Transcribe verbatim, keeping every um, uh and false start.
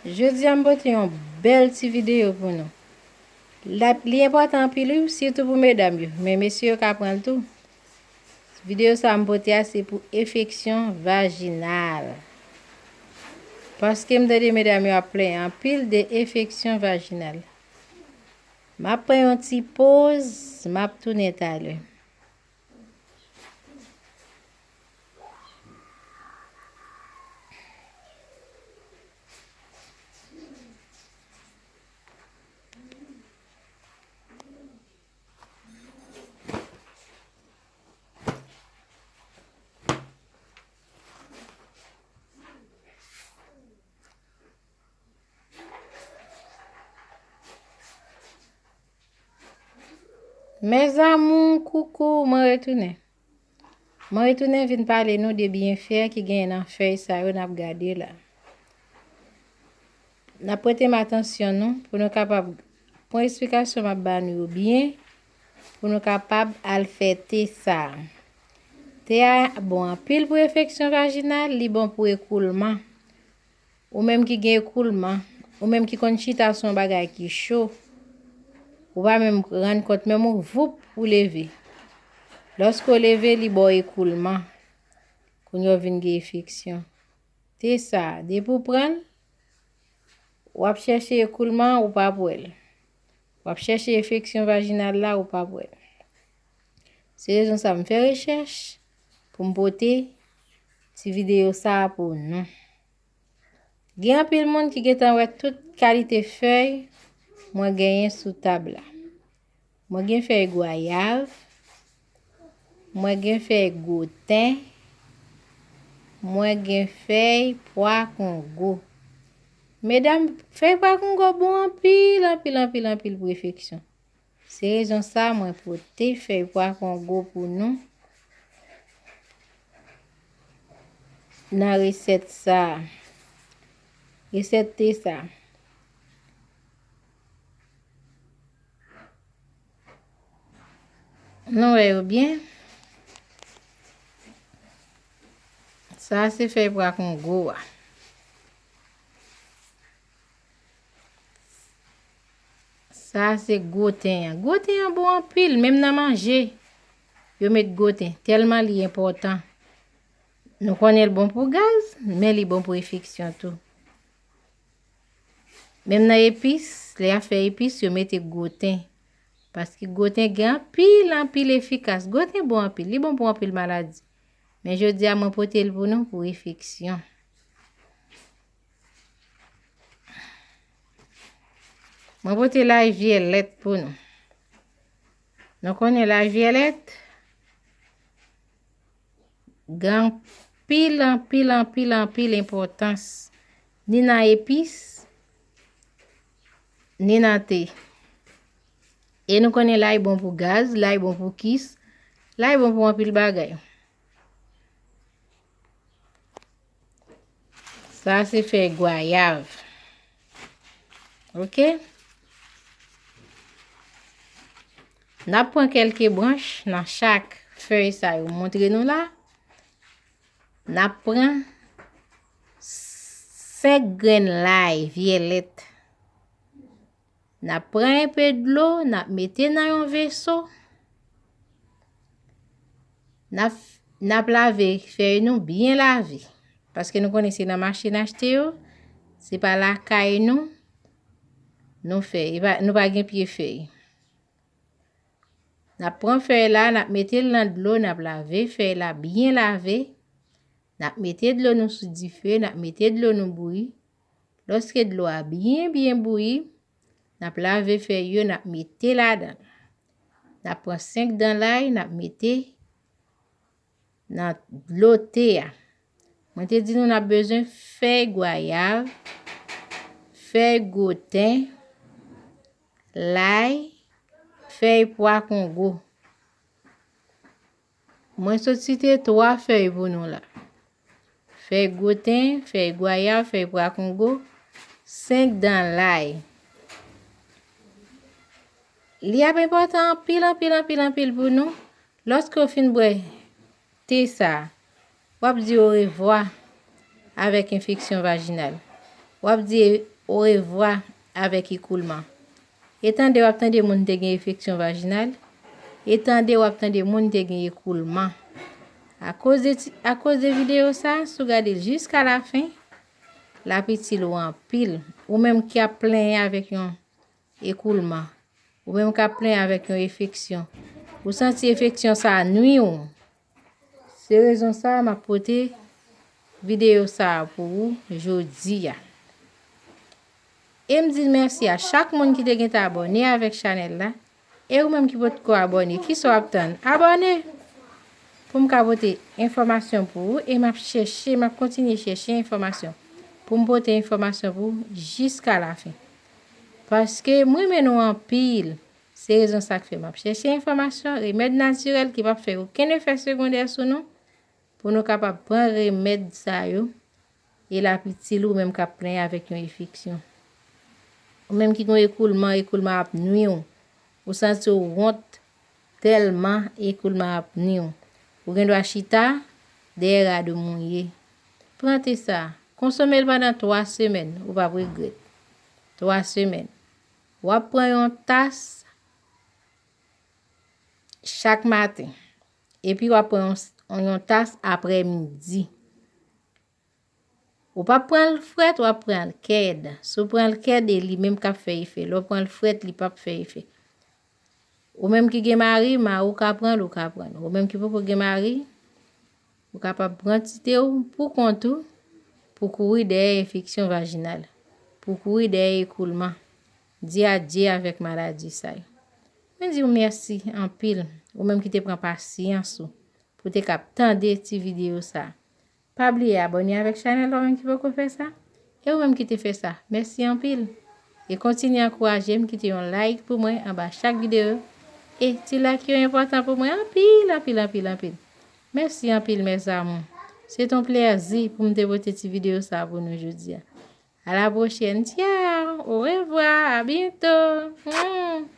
Jodi a m pote yon bèl ti videyo pou nou. L ap, li enpòtan anpil wi, sitou pou medam yo, men mesye yo ka pran l tou. Videyo sa a m pote a se pou enfeksyon vajinal. Paske m tande medam yo ap plenyen anpil de enfeksyon vajinal. M ap pran yon ti poz, m ap tounen talè. Mes amours, coucou, mwen retounen. Mwen retounen vin pale nou de byenfè ki genyen nan fèy sa yo n ap gade la. N ap prete m atansyon nou pou nou kapab pran esplikasyon m ap ba nou yo byen, pou nou kapab al fè te sa a. Te a bon anpil pou enfeksyon vajinal, li bon pou ekoulman. Ou menm ki gen ekoulman, ou menm ki konn chita sou yon bagay ki cho, ou pa menm rann kont, menm ou voup, ou leve. Lòske w leve, li ba w ekoulman. Kounye a w vin gen enfeksyon. Te sa, depi w pran l, w ap chèche ekoulman, ou p ap wè l. W ap chèche enfeksyon vajinal la, ou p ap wè l. Se rezon sa m fè rechèch pou m pote ti videyo sa a pou nou. Gen anpil moun ki gentan wè tout kalite fèy mwen genyen sou tab la. Mwen gen fèy gwayav, mwen gen fèy gwoten, mwen gen fèy pwa kongo. Medam, fèy pwa kongo bon anpil, anpil, anpil, anpil pou enfeksyon. Se rezon sa mwen pote fèy pwa kongo pou nou nan resèt sa. Resèt te sa. Nou wè yo byen. Sa se fèy pwa kongo a. Sa se gwoten an. Gwoten an bon anpil, menm nan manje, yo met gwoten, tèlman li enpòtan. Nou konnen l bon pou gaz, men li bon pou enfeksyon tou. Menm nan epis, lè y ap fè epis, yo mete gwoten. Paske gwoten gen anpil, anpil efikas. Gwoten bon anpil, li bon pou anpil maladi. Men jodi a, mwen pote l pou nou pou enfeksyon. Mwen pote lay vyèlèt pou nou. Nou konnen lay vyèlèt gen anpil, anpil, anpil, anpil enpòtans, ni nan epis, ni nan te. E nou konnen lay bon pou gaz, lay bon pou kis, lay bon pou anpil bagay. Sa se fèy gwayav. Oke? N ap pran kèlke branch nan chak fèy sa yo montre nou la. N ap pran senk grenn lay vyèlèt. N ap pran enpe dlo, n ap mete nan yon veso. N ap, n ap lave fèy nou byen lave. Paske nou konnen se nan machin achte yo, se pa lakay nou, nou fè, e pa, nou pa gen pye fèy. N ap pran fèy la, n ap mete l nan dlo, n ap lave fèy la byen lave. N ap mete dlo nou sou dife, n ap mete dlo nou bouyi. Lòske dlo a byen, byen bouyi, n ap lave fèy yo, n ap mete ladan l. N ap pran senk dan lay, n ap mete nan dlo te a. Mwen te di nou n ap bezwen fèy gwayav, fèy gwoten, lay, fèy pwa kongo. Mwen sot site twa fèy pou nou la. Fèy gwoten, fèy gwayav, fèy pwa kongo, senk dan lay. Li ap enpòtan anpil, anpil, anpil, anpil pou nou. Lòske w fin bwè te sa a, w ap di orevwa avèk enfeksyon vajinal. W ap di orevwa avèk ekoulman. E tande w ap tande moun te gen enfeksyon vajinal. E tande w ap tande moun te gen ekoulman. Akoz de, ti- akoz de videyo sa, si w gade l jiska lafen, l ap itil ou anpil. Ou menm ki ap plenyen avèk yon ekoulman, ou menm k ap plenyen avèk yon enfeksyon, ou santi enfeksyon sa a nwi w, se rezon sa a m ap pote videyo sa a pou ou jodi a. E m di mèsi a chak moun ki te gentan abòne avèk chanèl la. E ou menm ki potko abòne, kisa w ap tann? Abòne! Pou m ka pote enfòmasyon pou ou, e m ap chèche, m ap kontinye chèche enfòmasyon pou m pote enfòmasyon pou ou jiska lafen. Paske m renmen nou anpil. Se rezon sa k fè m ap chèche enfòmasyon, remèd natirèl ki p ap fè okenn efè segondè sou nou, pou nou kapab pran remèd sa yo, e l ap itil ou menm k ap plenyen avèk yon enfeksyon. Ou menm ki gen ekoulman, ekoulman ap nwi w. Ou santi w wont tèlman ekoulman ap nwi w. Ou gen dwa chita dèyè rad ou mouye. Pran te sa. Konsome l pandan twa semèn. Ou p ap regrèt. Twa semèn. W ap pran yon tas chak maten. Epi w ap pran yon, yon tas aprèmidi. Ou p ap pran l frèt, w ap pran l kèd. Si w pran l kèd, e li menm k ap fè efè. Lè w pran l frèt, li p ap fè efè. Ou menm ki gen mari, mari w ka pran l, ou ka pran l. Ou menm ki poko gen mari, ou kapab pran ti te w pou kont ou, pou kouri dèyè enfeksyon vajinal, pou kouri dèyè ekoulman. Di adye avèk maladi sa yo. Mwen di w mèsi anpil, ou menm ki te pran pasyans ou, pou te kab tande ti videyo sa. Pa bliye abòne avèk chanèl la, ou menm ki poko fè sa. E ou menm ki te fè sa, mèsi anpil. E kontinye ankouraje m, kite yon like pou mwen anba chak videyo. E ti like yo enpòtan pou mwen anpil, anpil, anpil, anpil. Mèsi anpil, mes amours. Se t on plèzi pou m te pote ti videyo sa pou nou jodi a. À la prochaine. Ciao. Au revoir. À bientôt. Hmm.